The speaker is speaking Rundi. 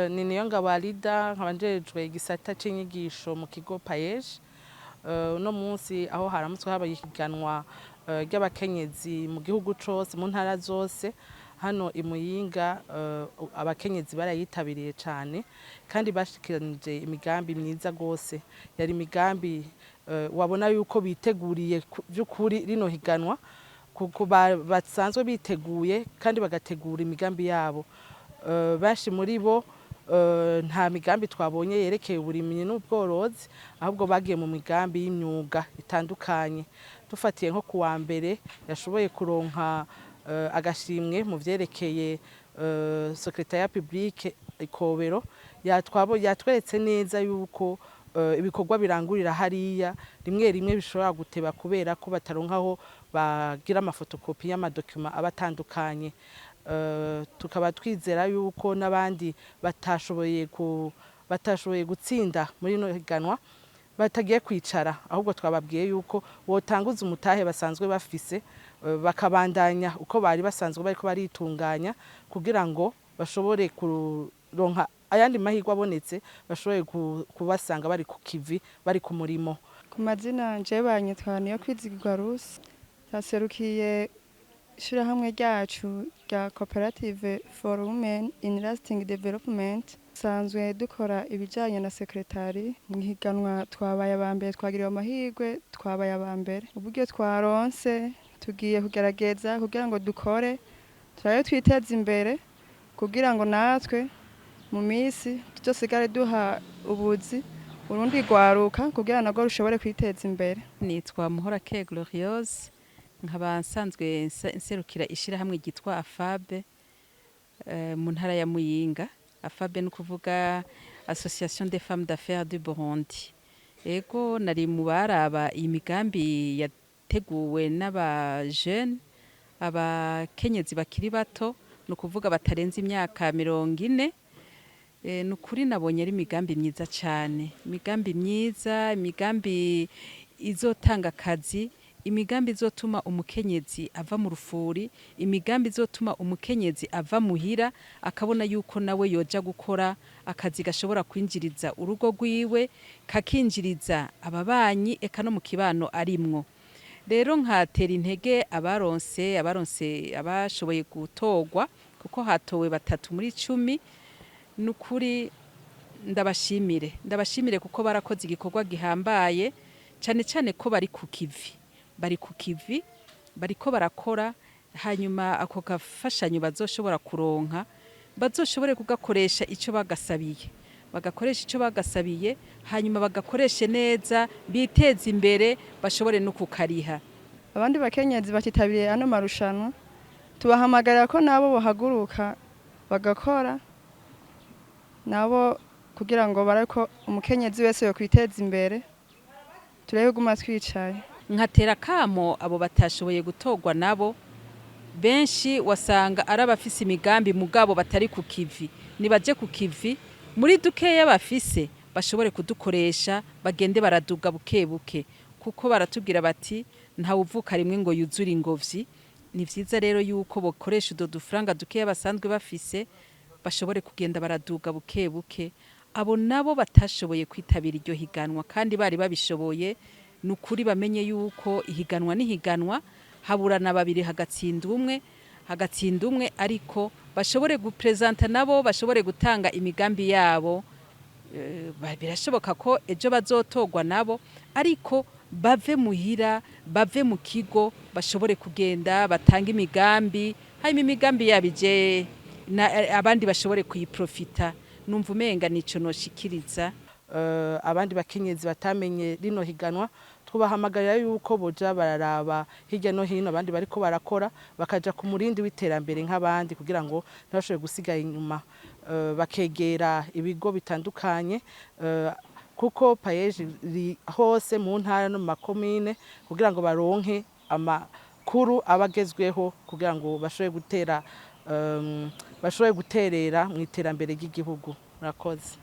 Ni Niyongabo Alida, nkaba njejwe igisata c'inyigisho mu kigo PAEEJ. Uno munsi aho haramutswe haba ihiganwa ry'abakenyezi mu gihugu cose, mu ntara zose, hano i Muyinga abakenyezi barayitabiriye cane kandi bashikiranije imigambi myiza gose. Yari imigambi wabona yuko biteguriye vy'ukuri rino higanwa, kuko basanzwe biteguye kandi bagategura imigambi yabo. Benshi muri bo nta migambi twabonye yerekeye uburimyi n'ubworozi, ahubwo bagiye mu migambi y'imyuga itandukanye. Dufatiye nko kuwa mbere yashoboye kuronka agashimwe mu vyerekeye secrétariat public Ikobero, yatweretse neza yuko ibikorwa birangurira hariya rimwe rimwe bishobora guteba kubera ko bataronka aho bagira amafotokopi y'amadokima aba atandukanye. Tukaba twizera yuko n'abandi batashoboye gutsinda muri ino higanwa batagiye kwicara, ahubwo twababwiye yuko botanguza umutahe basanzwe bafise, bakabandanya uko bari basanzwe bariko baritunganya, kugira ngo bashobore kuronka ayandi mahirwe abonetse, bashobore kubasanga bari ku kivi, bari ku murimo. Ku mazina nje banyitwa Niyo Kwizigirwa Rusi, taserukiye ishirahamwe ryacu rya Cooperative for Women in Lasting Development. Sanzwe dukora ibijanye na secrétariat. Mu higanwa twabaye aba mbere, twagiriwe amahirwe, twabaye aba mbere. Uburyo twaronse tugiye kugerageza kugira ngo dukore, turabe twiteze imbere, kugira ngo natwe mu misi tuzosigare duha ubuzi urundi rwaruka, kugira narwo rushobore kwiteza imbere. Nitwa Muhorakeye Gloriose, nkaba nsanzwe nserukira ishirahamwe ryitwa AFABE mu ntara ya Muyinga. AFABE ni ukuvuga Association des Femmes d'Affaires du Burundi. Ego, nari mu baraba iyi migambi yateguwe n'aba jeunes, abakenyezi bakiri bato, ni ukuvuga batarenze imyaka 40. Ni ukuri nabonye ari imigambi myiza cane, imigambi myiza, imigambi izotanga akazi, imigambi izotuma umukenyezi ava mu rufuri, imigambi izotuma umukenyezi ava muhira akabona yuko nawe yoja gukora akazi gashobora kwinjiriza urugo rwiwe, kakinjiriza ababanyi, eka no mu kibano arimwo. Rero nkatera intege abaronse abashoboye gutorwa, kuko hatowe batatu muri 10. Ni ukuri ndabashimire, ndabashimire kuko barakoze igikorwa gihambaye cane, cane ko bari ku kivi, bari ku kivi, bariko barakora. Hanyuma ako gafashanyo bazoshobora kuronka bazoshobore kugakoresha ico bagasabiye, bagakoresha ico bagasabiye, hanyuma bagakoreshe neza, biteze imbere, bashobore no kukariha. Abandi bakenyezi batitabiriye ano marushanwa tubahamagarira ko nabo bohaguruka bagakora nabo, kugira ngo barabe ko umukenyezi wese yokwiteza imbere, turebe guma twicaye. Nkatera kamo abo batashoboye gutorwa nabo, benshi wasanga ari abafise imigambi mugabo batari ku kivi. Nibaje ku kivi, muri dukeya bafise bashobore kudukoresha, bagende baraduga buke buke, kuko baratubwira bati ntawuvuka rimwe ngo yuzure ingobyi. Ni vyiza rero yuko bokoresha utwo dufaranga dukeya basanzwe bafise, bashobore kugenda baraduga buke buke. Abo nabo batashoboye kwitabira iryo higanwa kandi bari babishoboye, ni ukuri bamenye yuko ihiganwa n'ihiganwa haburana babiri hagatsinda umwe, hagatsinda umwe, ariko bashobore guprezanta nabo, bashobore gutanga imigambi yabo. Birashoboka ko ejo bazotorwa nabo, ariko bave muhira, bave mu kigo, bashobore kugenda batanga imigambi, hanyuma imigambi yabo ije abandi bashobore kuyiprofita. Numva umenga nico noshikiriza. Abandi bakenyezi batamenye rino higanwa twubahamagarira yuko boja bararaba hirya no hino abandi bariko barakora, bakaja ku murindi w'iterambere nk'abandi, kugira ngo ntibashobore gusigara inyuma. Bakegera ibigo bitandukanye, kuko PAEEJ iri hose mu ntara no mu makomine, kugira ngo baronke amakuru aba agezweho, kugira ngo bashobore gutera, bashobore guterera mu iterambere ry'igihugu. Murakoze.